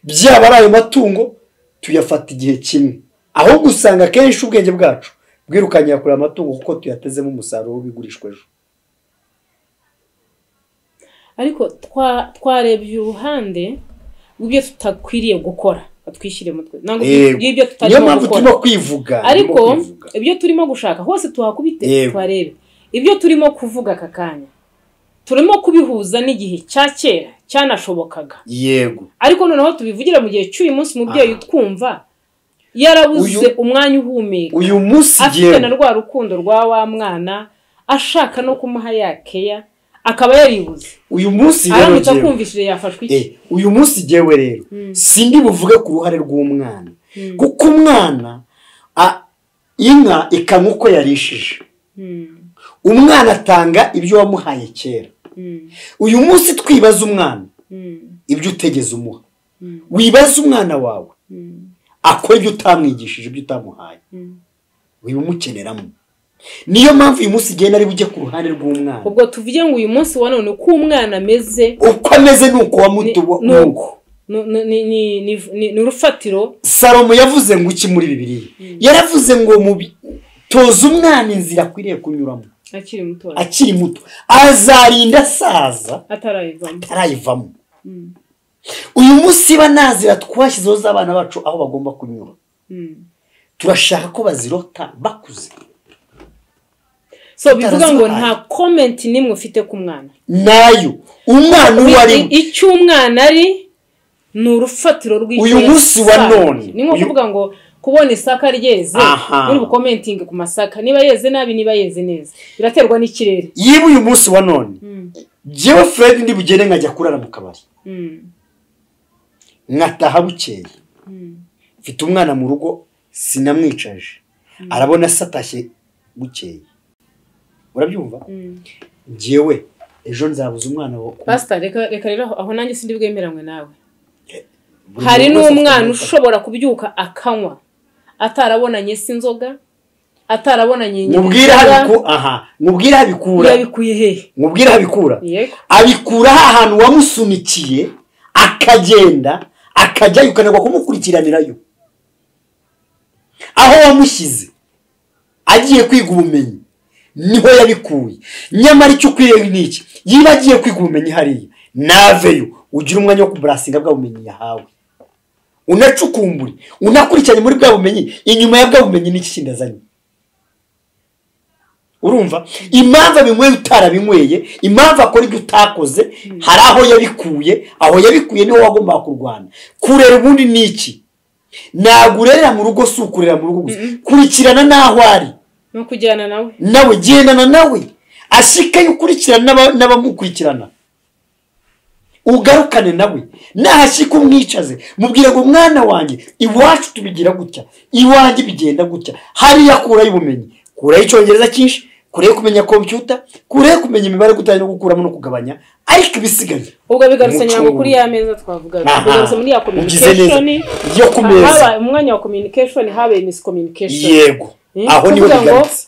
byaba ari ayo matungo, tuyafata igihe kimwe. Ahubwo usanga akenshi ubwenge bwacu bwirukanyira kureba amatungo kuko tuyatezemo umusaruro w'ibigurishwa ejo. Ariko twarebye uruhande rw'ibyo tutakwiriye gukora, batwishyire mutwe. Ntabwo ibyo tutarimo gukora. Kwivuga. Ariko ibyo turimo gushaka hose tuhakubite twarebe. Ibyo turimo kuvuga aka kanya turimo kubihuza n'igihe cya kera cyanashobokaga. Yego. Ariko noneho tubivugira mu gihe cy'uyu munsi umubyeyi utwumva yarabuze umwanya uhumeka. Uyu munsi afite na rwa rukundo rwa wa mwana ashaka no kumuha yakeya akaba yaribuze. Uyu munsi rero aramutse akumvishije yafashwe iki? Uyu munsi jewe rero sindi buvuge ku ruhare rw'umwana, kuko umwana inka ikamwa uko yarishije. Umwana atanga ibyo wamuhaye kera. Uyu munsi twibaza umwana ibyo utegeze umuha, wibaza umwana wawe akora ibyo utamwigishije, ibyo utamuhaye, wimukeneramo. Niyo mpamvu uyu munsi igenda ari bujye ku ruhande rw'umwana. Ubwo tuvuge ngo uyu munsi wa none uko umwana ameze, uko ameze nuko wamutubo, nuko ni urufatiro. Salomo yavuze ngo iki muri Bibiliya? Yaravuze ngo toza umwana inzira akwiriye kunyuramo akiri muto, azarinda asaza atarayivamo. Uyu munsi banazira twashyizeho z'abana bacu aho bagomba kunyura, turashaka ko bazirota bakuze. So bivuga ngo nta comment nimwe ufite ku mwana. Nayo umwana uwo ari, icyo umwana ari ni urufatiro rw'icyo uyu munsi wa none. Ni nko kuvuga ngo kubona isaka ryeze muri bukomenting ku masaka, niba yeze nabi niba yeze neza biraterwa n'ikirere. Yiba uyu munsi wa none Jewe Fred ndi bugende nkajya kurara mu kabari, nkataha bukeye, mfite umwana mu rugo sinamwicaje, arabona satashye bukeye, urabyumva? Njyewe ejo nzabuza umwana wo Pastor, reka rero aho nanjye sindi bwemeranywe nawe. Hari n'umwana ushobora kubyuka akanywa atarabonanye sinzoga, atarabonanye mubwira abikura. Yabikuye he? Mubwira abikura. Abikura ahantu wamusunikiye akagenda akajyayo ukanagwa kumukurikiranirayo. Aho wamushyize agiye kwiga ubumenyi niho yabikuye. Nyamara icyo ukwiye ni iki? Yiba agiye kwiga ubumenyi hariya naveyo ugira umwanya wo kuburasinga bwa bumenyi yahawe, unacukumbure, unakurikiranye muri bwa bumenyi, inyuma ya bwa bumenyi n'iki kindi azanye. Urumva impamvu abinyweye utarabinyweye, impamvu akora ibyo utakoze, hari aho yabikuye, aho yabikuye niho wagombaga kurwana. Kurera ubundi ni iki? Ntabwo urerera mu rugo, si ukurera mu rugo gusa, kurikirana n'aho ari, no kujyana nawe, nawe gendana nawe, ashikaye ukurikirana n'abamukurikirana, ugarukane nawe, nahashika umwicaze, mubwire ngo mwana wanjye iwacu tubigira gutya, iwanjye bigenda gutya, hariya kurayo ubumenyi, kurayo icyongereza cyinshi, kurayo kumenya computer, kurayo kumenya imibare gutanya no gukuramo no kugabanya, ariko ibisigaye ubwo bigarutse nyango kuri ya meza twavugaga, bigarutse muri ya communication yo ku meza, umwanya wa communication habe miscommunication. Yego, aho niho bigarutse.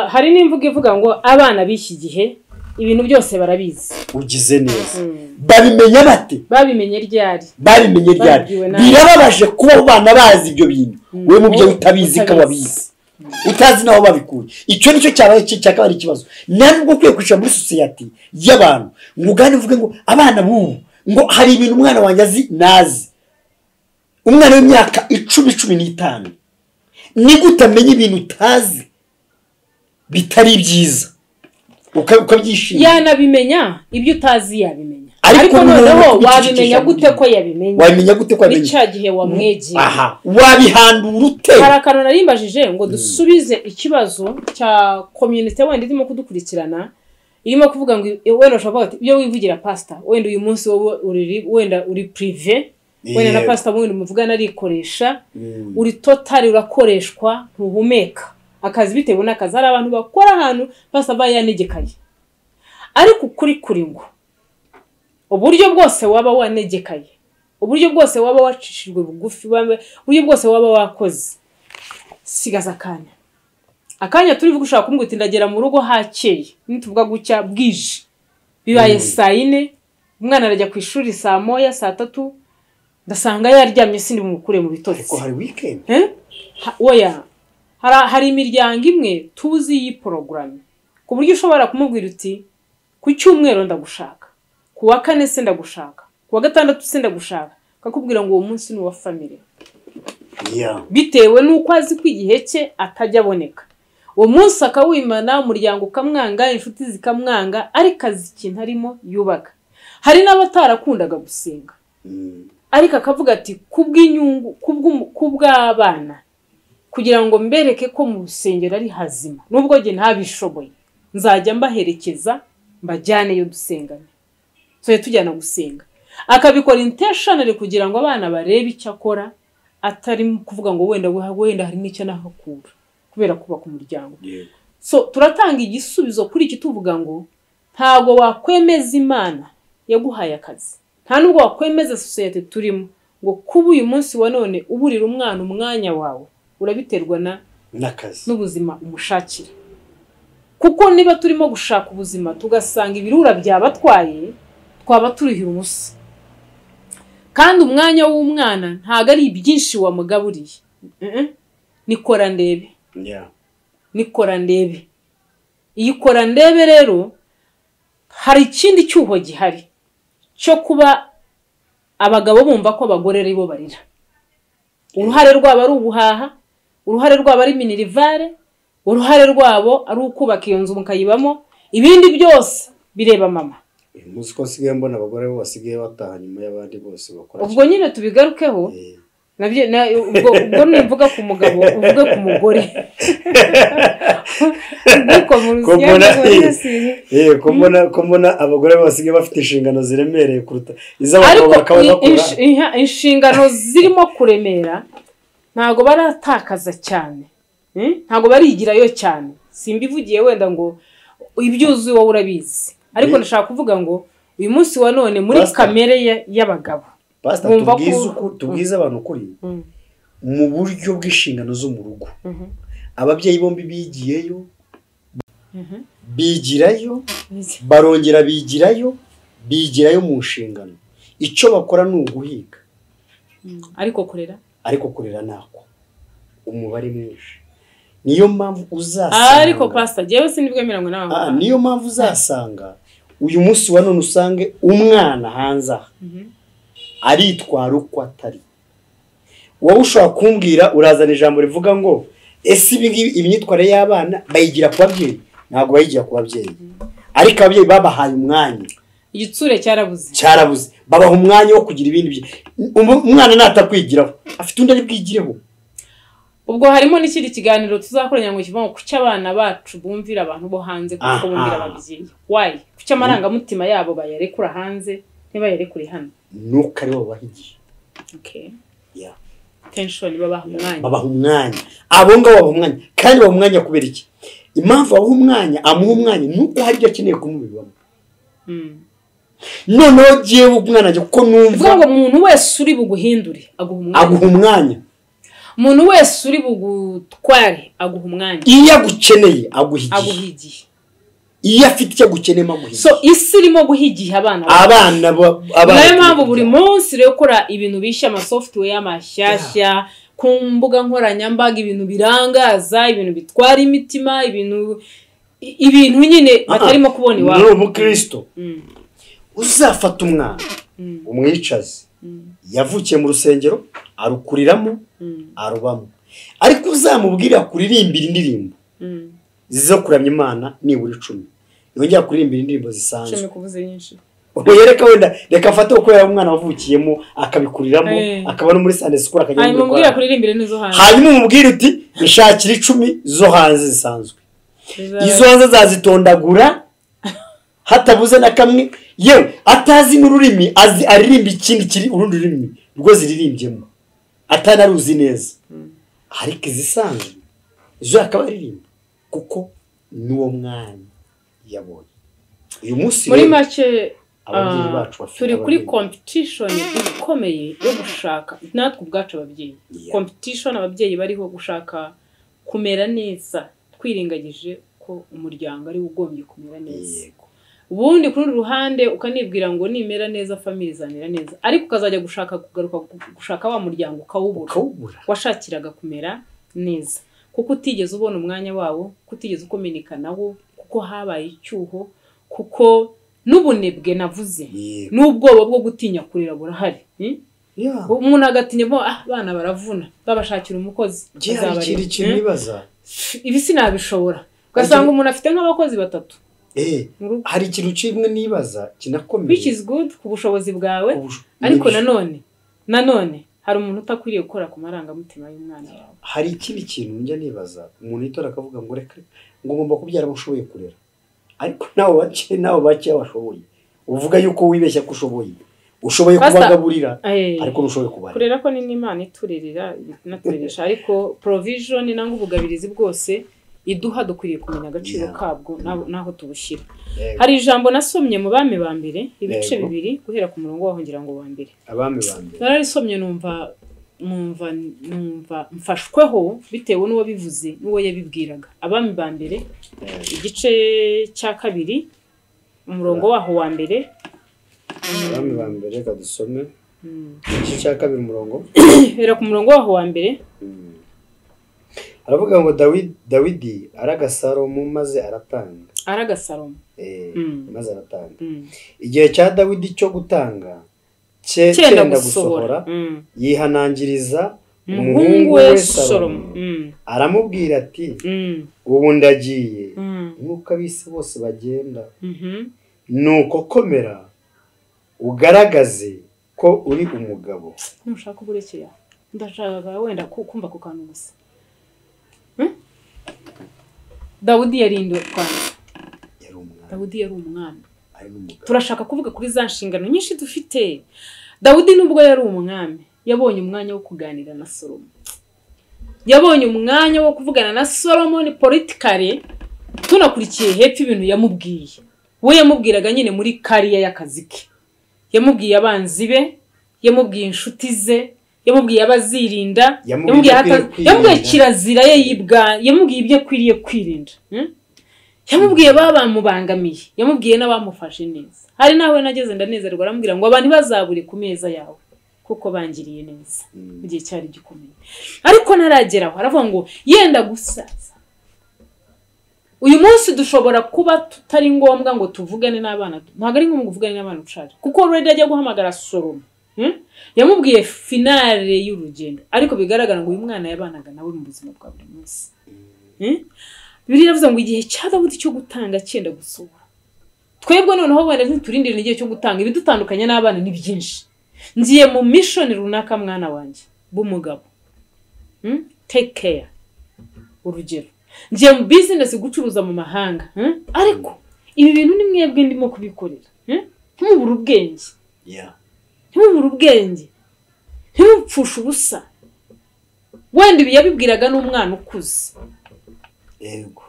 Hari n'imvugo ivuga ngo abana b'iki gihe ibintu byose barabizi. Ugize neza. Babimenya bate? Babimenye ryari? Babimenye ryari? Birababaje kuba abana bazi ibyo bintu, wewe mubyo utabizi ko babizi, utazi naho babikuye. Icyo nicyo cyabaye cyakaba ari ikibazo. Ntabwo ukwiye kwicara muri society y'abantu ngo ugane uvuge ngo abana bubu ngo hari ibintu umwana wanjye azi nazi. Umwana w'imyaka 10, 15 ni gute amenya ibintu utazi bitari byiza ukabyishimira? Yanabimenya ibyo utazi yabimenya, ariko noneho wabimenya gute ko yabimenya? Wabimenya gute ko yabimenya? Nicya gihe wamwegeye. Aha, wabihandura ute? Hari akantu narimbajije ngo dusubize ikibazo cya community wenda irimo kudukurikirana, irimo kuvuga ngo wenda ushobora kuvuga ibyo wivugira pastor, wenda uyu munsi wowe uri wenda uri privé, wenda na pastor wenda umuvugana arikoresha, uri total urakoreshwa, ntuhumeka akazi bitewe n'akazi. Hari abantu bakora ahantu pastor aba yanegekaye, ariko ukuri kuri ngo uburyo bwose waba wanegekaye, uburyo bwose waba wacishijwe bugufi, uburyo bwose waba wakoze, sigaza akanya. Akanya turi vuga ushaka kumbwira uti ndagera mu rugo hakeye, nituvuga gucya bwije, bibaye saa 4, umwana arajya ku ishuri saa 1, saa 3, ndasanga yaryamye sindi bumukure mu bitotsi. Ariko hari weekend. Oya, hari imiryango imwe tuzi iyi program, ku buryo ushobora kumubwira uti ku cyumweru ndagushaka, ku wa kane se ndagushaka, ku wa gatandatu se ndagushaka, akakubwira ngo uwo munsi ni uwa family. Bitewe n'uko azi ko igihe cye atajya aboneka, uwo munsi akawimana, umuryango ukamwanga, inshuti zikamwanga, ariko azi ikintu arimo yubaka. Hari n'abatarakundaga gusenga, ariko akavuga ati kubw'inyungu, kubw'abana, kugira ngo mbereke ko mu rusengero ari hazima, nubwo njye ntabishoboye, nzajya mbaherekeza mbajyaneyo dusengane, tujye tujyana gusenga. Akabikora intentionally kugira ngo abana barebe icyo akora, atari kuvuga ngo wenda hari n'icyo nahakura kubera kubaka umuryango. So turatanga igisubizo kuri iki tuvuga ngo ntago wakwemeza Imana yaguhaye akazi, nta nubwo wakwemeza society turimo ngo kuba uyu munsi wa none uburira umwana umwanya wawe, urabiterwa na n'akazi n'ubuzima umushakira. Kuko niba turimo gushaka ubuzima tugasanga ibirura byabatwaye, twaba turuhira ubusa. Kandi umwanya w'umwana ntago ari byinshi wamugaburiye. Nikora ndebe. Nikora ndebe. Iyi kora ndebe rero hari ikindi cyuho gihari cyo kuba abagabo bumva ko abagore ari bo barira. Uruhare rwabo ari ubuhaha, uruhare rwabo ari minirivare, uruhare rwabo ari ukubaka iyo nzu mukayibamo, ibindi byose bireba mama. Umunsi ko nsigaye mbona abagore bo basigaye bataha nyuma y'abandi bose bakora. Ubwo nyine tubigarukeho, nabyo ubwo nimvuga ku mugabo uvuge ku mugore. Ubwo Ko mbona abagore basigaye bafite inshingano ziremereye kuruta iz'abagabo bakaba bakora. Inshingano zirimo kuremera ntago baratakaza cyane. Ntago barigirayo cyane. Simbivugiye wenda ngo ibyuzuye wowe urabizi. Ariko ndashaka kuvuga ngo uyu munsi wa none muri kamere y'abagabo. Pastor, tubwize abantu kuri mu buryo bw'inshingano zo mu rugo. Ababyeyi bombi bigiyeyo, bigirayo, barongera bigirayo, bigirayo mu nshingano. Icyo bakora ni uguhiga. Ariko kurera nako umubare mwinshi. Niyo mpamvu uzasanga. Ariko pastor, jewe sinibwemera ngo nawe. Niyo mpamvu uzasanga uyu munsi wa none usange umwana hanze aritwara uko atari. Wowe ushobora kumbwira urazana ijambo rivuga ngo ese ibi imyitwarire y'abana bayigira ku babyeyi? Ntabwo bayigira ku babyeyi. Ariko ababyeyi babahaye umwanya. Igitsure cyarabuze. Babaha umwanya wo kugira ibindi. Umwana natakwigiraho, afite undi ari bwigireho. Ubwo harimo n'ikindi kiganiro tuzakoranya ngo kivuga ku cy'abana bacu bumvira abantu bo hanze kuko bumvira ababyeyi. Why? Ku cy'amarangamutima yabo bayarekura hanze ntibayarekure hano. Nuko ari bo bahigiye. Okay. Yeah. Tension babaha umwanya. Babaha umwanya. Abo ngabo babaha umwanya. Kandi babaha umwanya kubera iki? Impamvu babaha umwanya, amuha umwanya nuko hari ibyo akeneye kumubibamo. Noneho jewe umwana ajya kuko numva ngo umuntu wese uri buguhindure aguha umwanya. Aguha umwanya. Umuntu wese uri bugutware aguha umwanya. Iyo agukeneye aguha igihe. Iyo afite icyo agukeneye aguha igihe. So isi irimo guha igihe abana. Abana. Niyo mpamvu buri munsi rero ukora ibintu bishya, ama software mashyashya ku mbuga nkoranyambaga, ibintu birangaza, ibintu bitwara imitima, ibintu nyine batarimo kubona iwabo. Ni umukristo. Uzafata umwana umwicaze. Yavukiye mu rusengero, arukuriramo, arubamo. Ariko uzamubwira kuririmbira indirimbo zo kuramya Imana nibura 10. Yongera kuririmbira indirimbo zisanzwe. 10 kuvuze nyinshi. Yereka wenda reka afate uko yari umwana wavukiyemo akabikuriramo, akaba no muri Sunday school akajya muri. Hanyuma umubwira kuririmbira nizo hanze. Hanyuma umubwira uti nshakira 10 zo hanze zisanzwe. Izo hanze zazitondagura hatabuze na kamwe, yewe atazi n'ururimi, azi aririmba ikindi kiri urundi rurimi rwo ziririmbyemo atanaruzi neza. Ariko izisanzwe izo akaba aririmba kuko nuwo mwana yabonye. Uyu munsi muri make ababyeyi bacu bafite turi kuri competition ikomeye yo gushaka natwe ubwacu ababyeyi. Competition ababyeyi bariho gushaka kumera neza twiringagije ko umuryango ari ugombye kumera neza. Ubundi kuri ruhande ukanibwira ngo nimera neza family zamera neza, ariko ukazajya gushaka kugaruka gushaka wa muryango ukawubura washakiraga kumera neza, kuko utigeze ubona umwanya wawo, kutigeze ukominika nawo, kuko habaye icyuho, kuko n'ubunebwe navuze n'ubwoba bwo gutinya kurera burahari. Umuntu agatinya bo abana baravuna babashakira umukozi azabarira. Ibi sinabishobora. Ugasanga umuntu afite nk'abakozi batatu. Hari ikintu kimwe nibaza kinakomeye, which is good ku bushobozi bwawe, ariko nanone hari umuntu utakwiriye gukora ku marangamutima y'umwana wawe. Hari ikindi kintu njya nibaza, umuntu yitora akavuga ngo reka ngo ngomba kubyara abashoboye kurera, ariko nawe bake bashoboye. Uvuga yuko wibeshya ko ushoboye, ushoboye kubagaburira ariko ntushoboye kubarera. Kurera ko ni n'Imana iturerera inatureresha, ariko provision nangwa ubugabirizi bwose iduha dukwiriye kumenya agaciro kabwo naho tubushyira. Hari ijambo nasomye mu bami ba mbere ibice 2 guhera ku murongo waho ngira ngo wa mbere. Abami ba mbere. Nararisomye numva mfashweho bitewe n'uwo bivuze n'uwo yabibwiraga. Abami ba mbere igice cya 2 umurongo waho wa mbere. Abami ba mbere kadusome. Igice cya 2 umurongo. Hera ku murongo waho wa mbere. Aravuga ngo Dawidi araga Salomo maze aratanga. Araga Salomo. Maze aratanga. Igihe cya Dawidi cyo gutanga cyenda gusohora, yihanangiriza umuhungu we Salomo. Aramubwira ati ubu ndagiye nk'uko ab'isi bose bagenda. Nuko komera ugaragaze ko uri umugabo. Ntushaka uburekera. Ndashaka wenda kumva ku kantu gusa. Dawudi yari inde kwanza? Dawudi yari umwami. Turashaka kuvuga kuri za nshingano nyinshi dufite. Dawudi nubwo yari umwami, yabonye umwanya wo kuganira na Salomo. Yabonye umwanya wo kuvugana na Solomon politically, tunakurikiye hepfo ibintu yamubwiye. We yamubwiraga nyine muri kariya y'akazi ke. Yamubwiye abanzi be, yamubwiye inshuti ze, yamubwiye abazirinda, yamubwiye kirazira ye yibwa, yamubwiye ibyo akwiriye kwirinda. Yamubwiye babamubangamiye, yamubwiye n'abamufashe neza. Hari nawe nageze ndanezerwa aramubwira ngo abantu bazabure ku meza yawe kuko bangiriye neza mu gihe cyari gikomeye. Ariko narageraho aravuga ngo yenda gusaza. Uyu munsi dushobora kuba tutari ngombwa ngo tuvugane n'abana. Ntabwo ari ngombwa kuvugane n'abana ushaje, kuko already ajya guhamagara Salomo. Yamubwiye finale y'urugendo, ariko bigaragara ngo uyu mwana yabanaga nawe mu buzima bwa buri munsi. Bibiliya iravuze ngo igihe cya Dawudi cyo gutanga cyenda gusohora. Twebwe noneho wenda ntiturindire igihe cyo gutanga, ibidutandukanya n'abana ni byinshi. Ngiye mu mission runaka mwana wanjye b'umugabo. Take care. Urugero, ngiye mu business gucuruza mu mahanga, ariko ibi bintu ni mwebwe ndimo kubikorera. Ntimubure ubwenge. Ntimubure ubwenge. Ntimupfushe ubusa. Wenda ibi yabibwiraga n'umwana ukuze. Yego.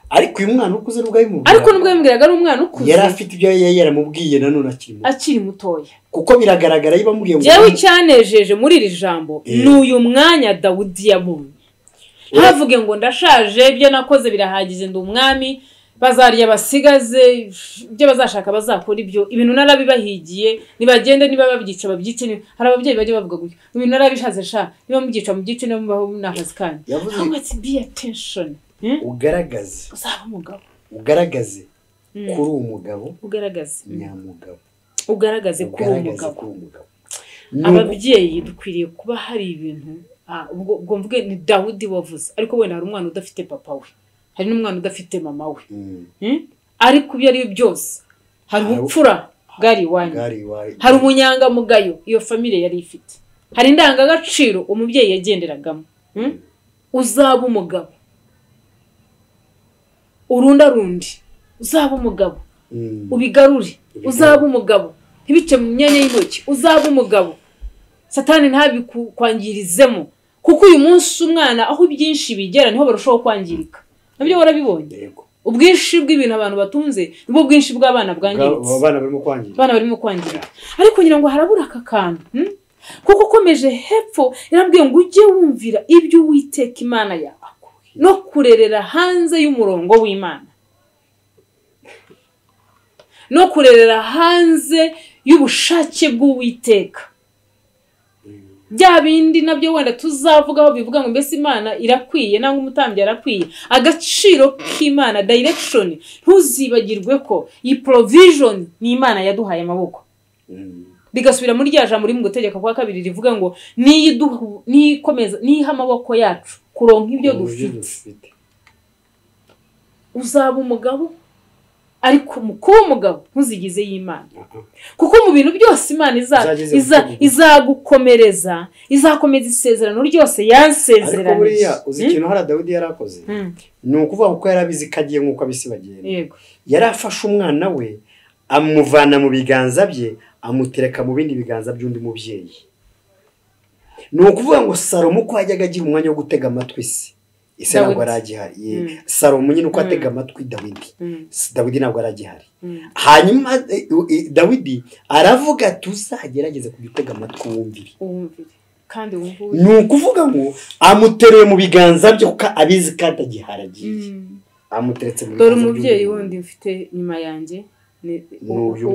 Ariko uyu mwana ukuze nubwo yabimubwiraga. Ariko nubwo yabimubwiraga ari umwana ukuze. Yari afite ibyo yari yaramubwiye nanone akiri mutoya. Kuko biragaragara yibamubwiye ngo jewe cyanejeje muri iri jambo ni uyu mwanya Dawudi yabonye. Havuge ngo ndashaje, ibyo nakoze birahagije, ndi umwami, bazarya basigaze, ibyo bazashaka bazakora ibyo, ibintu narabibahigiye, nibagende niba babyica babyice. Hari ababyeyi bajya bavuga gutyo, ibintu narabishaze sha, niba mubyica mubyice, niba mubaho nakazi kanyu. Ahubwo ati be attention. Ugaragaze uzaba umugabo, ugaragaze kuri umugabo, ugaragaze nyamugabo, ugaragaze kuri umugabo. Ababyeyi dukwiriye kuba hari ibintu ubwo mvuge ni Dawudi wavuze, ariko wenda hari umwana udafite papa we, hari n'umwana udafite mama we. Ariko ibyo ari byose hari ubupfura bwari iwanyu, hari ubunyangamugayo iyo famille yari ifite, hari indangagaciro umubyeyi yagenderagamo. Uzaba umugabo urundarundi, uzaba umugabo ubigarure, uzaba umugabo ntibice mu myanya y'intoki, uzaba umugabo Satani ntabikwangirizemo. Kuko uyu munsi umwana aho byinshi bigera niho barushaho kwangirika. Nabyo warabibonye. Ubwinshi bw'ibintu abantu batunze nibwo bwinshi bw'abana bwangiritse. Abana barimo kwangirika. Ariko ngira ngo harabura aka kantu. Kuko ukomeje hepfo yarambwiye ngo ujye wumvira ibyo Uwiteka Imana yawe no kurerera hanze y'umurongo w'Imana, no kurerera hanze y'ubushake bw'Uwiteka. Bya bindi nabyo wenda tuzavugaho bivuga ngo mbese Imana irakwiye nangwa umutambyi arakwiye. Agaciro k'Imana, direction, ntuzibagirwe ko iyi provision ni Imana yaduhaye amaboko. Bigasubira muri rya jambo mu gutegeka kwa kabiri rivuga ngo niyikomeza niha amaboko yacu kuronka ibyo dufite. Uzaba umugabo, ariko mu kuba umugabo ntuzigize y'Imana. Kuko mu bintu byose Imana izagukomereza, izakomeza isezerano ryose yansezeranije. Ariko buriya uzi ikintu hara Dawudi yarakoze, ni ukuvuga ko yarabizi kagiye nkuko abisi bagenda. Yarafashe umwana we amuvana mu biganza bye amutereka mu bindi biganza by'undi mubyeyi. Ni ukuvuga ngo Salomo uko yajyaga agira umwanya wo gutega amatwi se, ese ntabwo aragihari. Salomo nyine uko atega amatwi Dawidi, Dawidi ntabwo aragihari. Hanyuma Dawidi aravuga tuzagerageze kugitega amatwi wumvire. Kandi wumvire. Ni ukuvuga ngo amutereye mu biganza bye kuko abizi ko atagihari agiye. Amuteretse mu biganza. Dore umubyeyi wundi mfite nyuma yanjye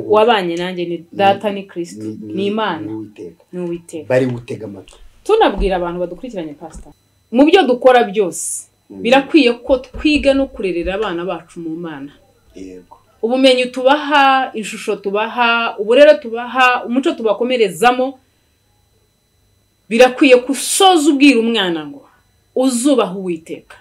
wabanye nanjye ni data, ni Kristo, ni Imana, ni Uwiteka. Bari gutega amatwi. Tunabwira abantu badukurikiranye pastor, mu byo dukora byose birakwiye ko twiga no kurerera abana bacu mu Mana. Yego. Ubumenyi tubaha, ishusho tubaha, uburere tubaha, umuco tubakomerezamo, birakwiye kusoza ubwira umwana ngo uzubaha Uwiteka.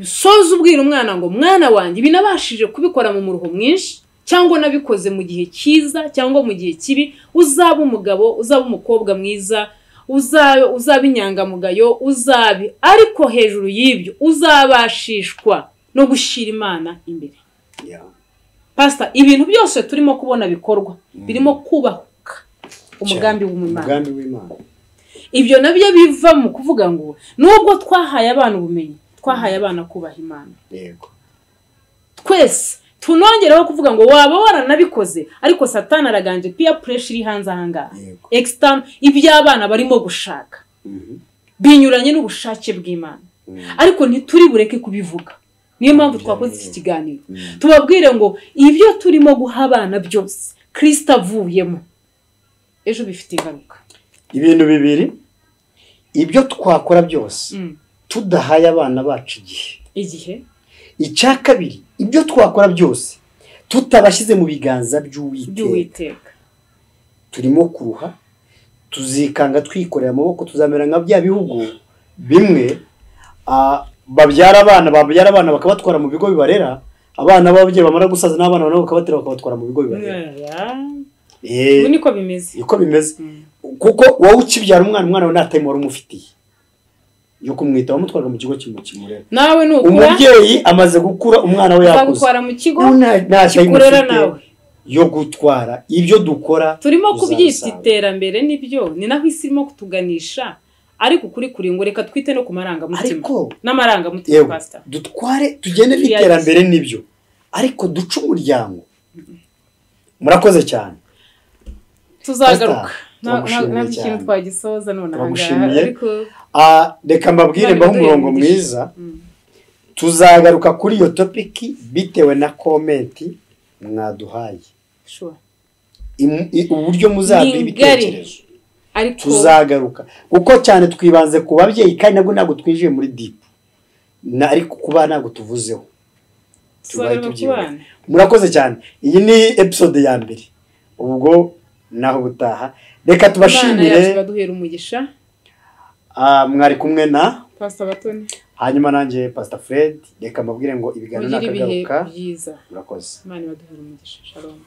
Soza ubwira umwana ngo mwana wanjye ibi nabashije kubikora mu muruho mwinshi, cyangwa nabikoze mu gihe cyiza cyangwa mu gihe kibi, uzaba umugabo, uzaba umukobwa mwiza, uzaba inyangamugayo, uzabe, ariko hejuru y'ibyo uzabashishwa no gushyira Imana imbere. Pastor, ibintu byose turimo kubona bikorwa birimo kubahuka umugambi w'Imana. Ibyo nabyo biva mu kuvuga ngo nubwo twahaye abana ubumenyi, twahaye abana kubaha Imana. Yego. Twese tunongereho kuvuga ngo waba waranabikoze, ariko Satani araganje, peer pressure iri hanze ahangaha. External, iby'abana barimo gushaka binyuranye n'ubushake bw'Imana. Ariko ntituri bureke kubivuga. Niyo mpamvu twakoze iki kiganiro. Tubabwire ngo ibyo turimo guha abana byose Kristo avuyemo, ejo bifite ingaruka. Ibintu bibiri, ibyo twakora byose tudahaye abana bacu igihe. Icya kabiri, ibyo twakora byose tutabashyize mu biganza by'Uwiteka, turimo kuruha, tuzikanga twikorera amaboko, tuzamera nka bya bihugu bimwe babyara abana bakabatwara mu bigo bibarera, abana b'ababyeyi bamara gusaza n'abana nabo bakabatera bakabatwara mu bigo bibarera. Niko bimeze. Niko bimeze. Kuko wowe ukibyara umwana we nta time wari umufitiye yo kumwita, wamutwaraga mu kigo kimurera. Nawe nukura umubyeyi amaze gukura umwana we yakuze, azagutwara mu kigo kikurera nawe yo gutwara. Ibyo dukora turimo kubyita iterambere, nibyo ni naho isi irimo kutuganisha, ariko kuri kuri ngo reka twite no ku marangamutima n'amarangamutima. Pastor, dutware tugende n'iterambere nibyo, ariko duce umuryango. Murakoze cyane, tuzagaruka. Nta kintu twagisoza none ahangaha, ariko reka mbabwire mbaho umurongo mwiza. Tuzagaruka kuri iyo topic bitewe na comment mwaduhaye. Uburyo muzaduha ibitekerezo tuzagaruka, kuko cyane twibanze ku babyeyi kandi nabwo ntabwo twinjiye muri deep, ariko kuba ntabwo tuvuzeho. Murakoze cyane. Iyi ni episode ya mbere, ubwo naho butaha. Reka tubashimire, baduhera umugisha. Mwari kumwe na Pastor Batoni, hanyuma nanjye Pastor Fred. Reka mbabwire ngo ibiganiro nakagaruka. Murakoze. Imana ibaduhere umugisha. Shalom.